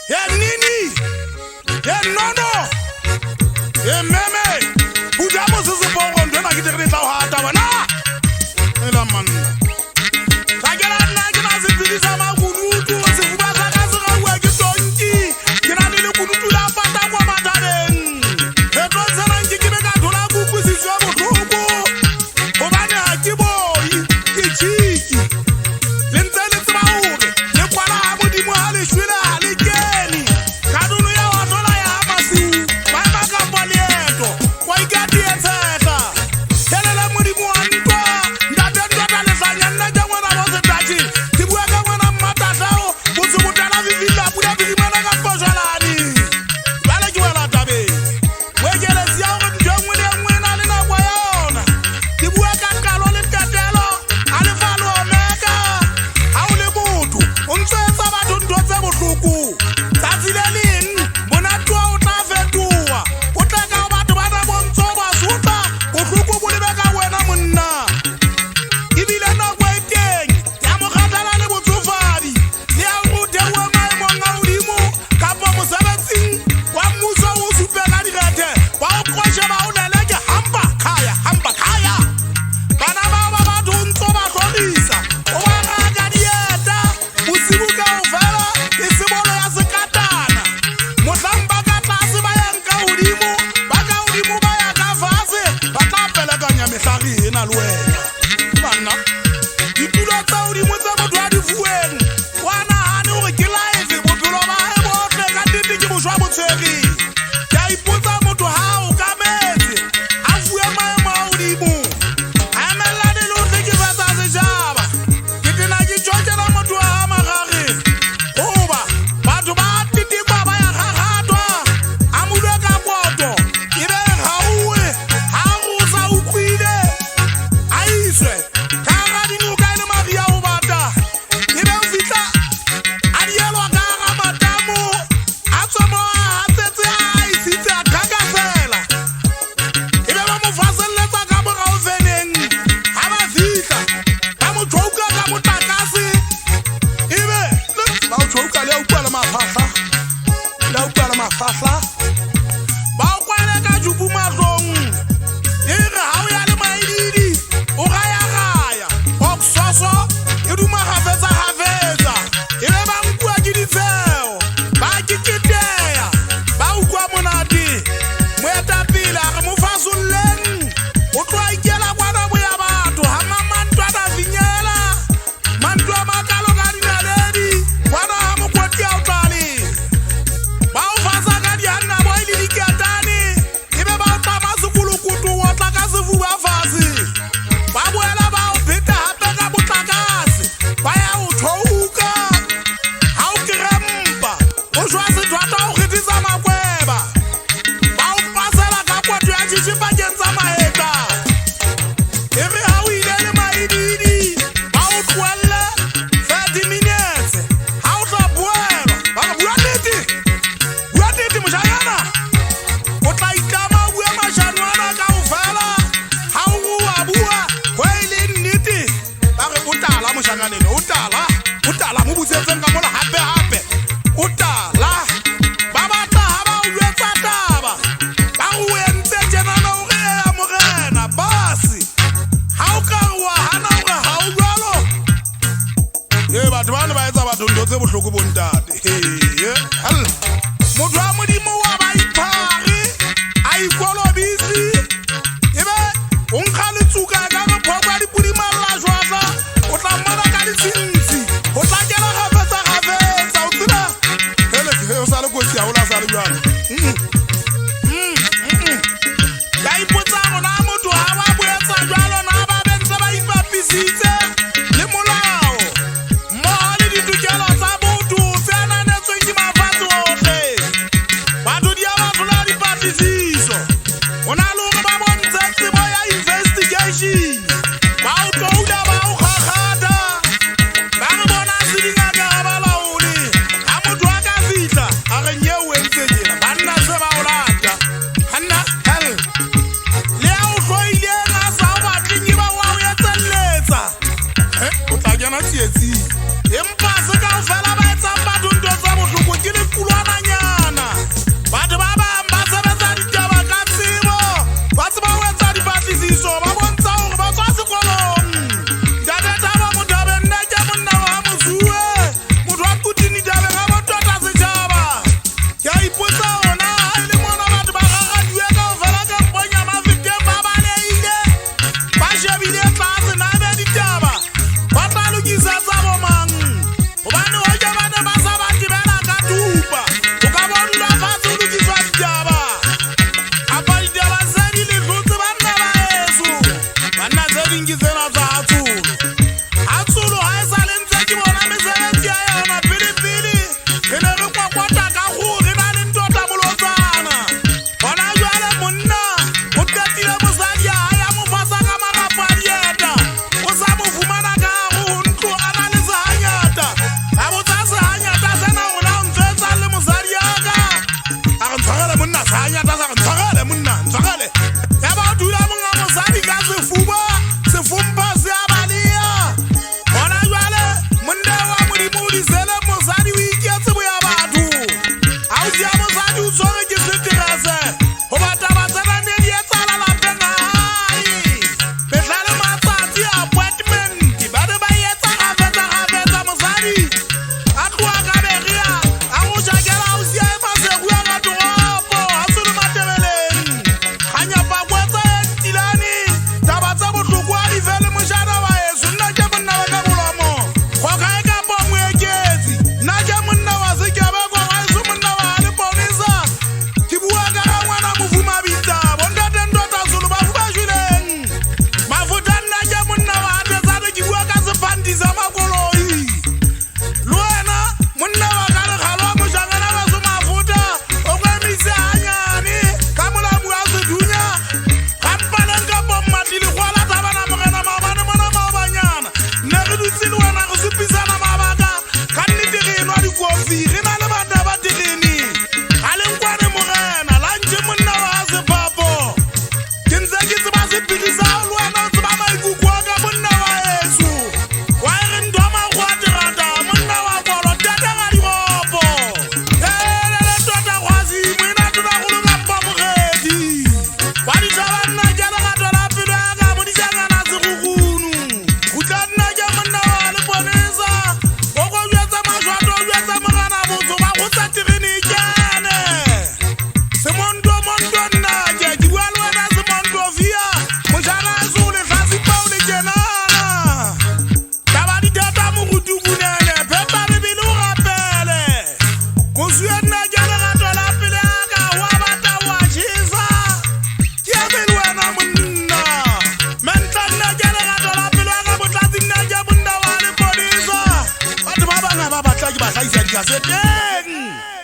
Ye nini, ye nono, ye meme, buja mosese poro ntho ena ke tere tla o hata wena. Ela manna. Ga ke la nna ke na sepedi sa makunutu, sefuba sa ka se gauwa ke tonki. Ke na le lekunutu la pata kwa mathabeng. Phetho tsena nke ke be ka thola kutlwisiso ya bohloko. Hobane ha ke boi, ke tjhiki. Le ntse le tseba hore le kwala ha Modimo ha le shwele ha le kene. Kadulo ya hohlola ya masiu, ba ema kapa leeto, wa ikatietshehla. Helela Modimo wa ntwa, ntate ntwa ka lehlanya nna ke ngwana bo setatjhe. Ke bua ka ngwana mmatahlao, botse botala fifing la pula phirimana ka pojwalane. Jwale ke wela tabeng. Moekeletsi ya hore ntho e nngwe le e nngwe e na le nako ya yona. Ke bua ka qalo le qetelo, alfa le omega. Ha o le motho, o ntso etsa batho ntho tse bohloko. Tsatsi le leng, monate wa o tla fetoha. O tla ka ho batho bana bo ntso ba sotla, bohloko bo lebe ka wena monna. Ebile nako e teng ya mokgathala le botsofadi, le ya hore o theohe maemong a hodimo kapa mosebetsing wa mmuso o supe ka direthe, ba o qoshe ba o leleke hampa khaya, hampa khaya. Bana bao ba batho o ntso ba hlorisa, o ba raka dieta, bosibu kaofela e se bolo ya sekatana. Mohlang ba ka tlase ba yang ka hodimo, ba ka hodimo ba ya ka fatshe, ba tla pelekanya mehlare ena le wena. Banna, ditulo tsa hodimo tse motho a di fuweng, wa nahane hore ke life bophelo ba hae bohle ka nnete ke boshwa bo tshwere. Ke a ipotsa motho ha o kametse, a fuwe maemo a hodimo, a emellane le ho hlekefetsa setjhaba. Ke tena ke tjotjela motho wa marare, hoba batho ba tetekwa ba ya kgakgathwa, a mulwe ka koto, e be rauwe, ha o sa utlwile, a iswe ka hara dinoka e le mariha ho bata, e be o fihla a dielwa ka hara matamo, a tswe moo a hatsetse a isitse a qhakasela. E be ba mo faselletsa ka morao veneng, ha ba fihla ba mo tjhouka ka motlakase, ebe ba o tjhouka le a utlwa le mafahla, le a utlwa le mafahla. Ba o kwale ka jupu mahlong, e re ha o ya le maididi, o raya-raya, oksoso e duma hafetsa-hafetsa. E be ba nkuwa ke ditsheho, ba keketeha, ba utlwa monate. Moetapele a re mo fasolleng, o tloha ikela kwana boya batho, ha mamantwana finyela, mantswe a makalo ka dinaledi, kwana ha mokoti a o tlale. Ba o fasa ka dihanna boy le diketane, ebe ba o tlama sekolokoto o otla ka sefuba fatshe. Ba boela ba o pheta hape ka motlakase, ba ya o tjhouka. Ha o krempa, o shwa sethwathwa o kgethisa makweba. Ba o pasela ka koto ya tjhitjhi pakeng tsa mahetla. E re ha o ile le maididi, ba o tlohelle 30 minutes. Ha o tla boelwa, ba re bua nnete, bua nnete moshanyana. O tla itlama o bue mashano ana kaofela. Ha o re wa bua, ho e le nnete, ba re o tala moshanganeng, o tala, o tala, mo busetseng ka mola hape hape. O tala. Ba batla ha ba o jwetsa taba, ba re o entse tjenana hore eya morena, basi. Ha o ka re wa hana hore ha o jwalo. Ee, batho bana ba etsa batho ntho tse bohloko bo ntate. Ee, hell. Motho wa Modimo wa ba iphare, a ikolobise, ebe o nkga letsuka ka re phoko ya dipodi malla jwatla, o tla mmona ka ditshintshi, o tla kena kgafetsa kgafetsa, o tseba. Hele, o sa le kotsi haholo ha sa le jwalo. Ke a ipotsa hore na motho ha ba boetsa jwalo na ba be ntse ba ipapisitse le molao mmoho le ditokelo tsa botho tse ananetsweng ke mafatshe ohle. Batho di a ba hlola dipatlisiso. Ho na le hore ba bontshe tsebo ya investigation. ya dikaseteng.